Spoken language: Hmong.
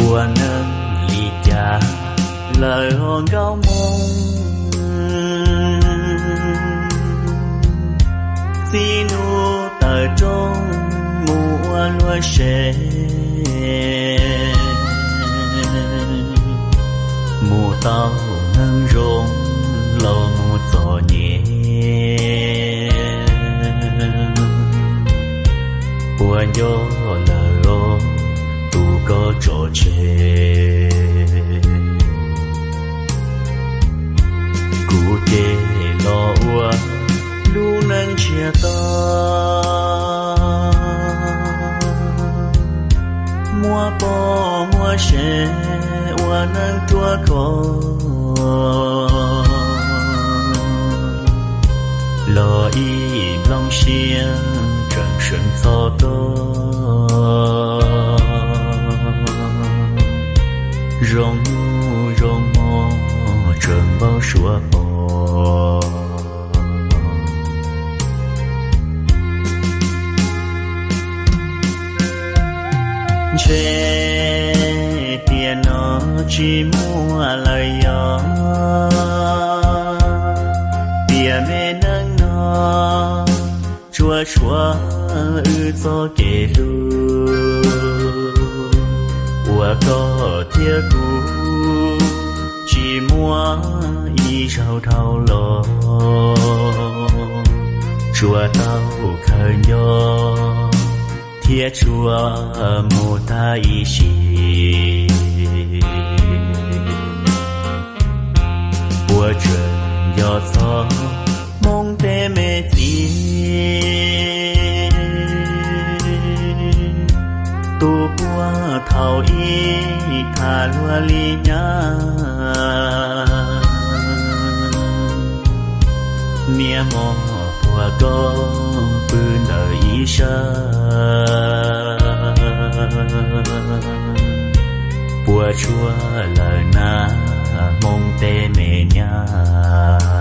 Ua neej li cas lawm ho nkauj moo, txij hnub tawm rooj mus ua luag sev, mus tau neeg zoo los mus txom nyem. Puas nco lawm os tus koj tso tseg kuv ces los ua lub neej ntsiag to, muab poj muab sev ua neej ruaj khov, los ib nplooj siab tseem seev txog koj. Zoo hnub zoo hmo tseem npau suav pom. Ntshe tiam no tsis muaj lawm yog, tiam me neej no tsuas tshuav wb txoj kev hlub, uas koj thiab kuv tsis muaj ib zaug dhau los, tsuas tau khaws nco thiab tshua mus tag ib sim. Puas tseem nco txog Hmoob tej me txiv, tus puag thaum ub tham luag li nyab, niaj hmo puag koj pw ntawm ib sab. Puas tshuav lawm na Hmoob tej me nyab,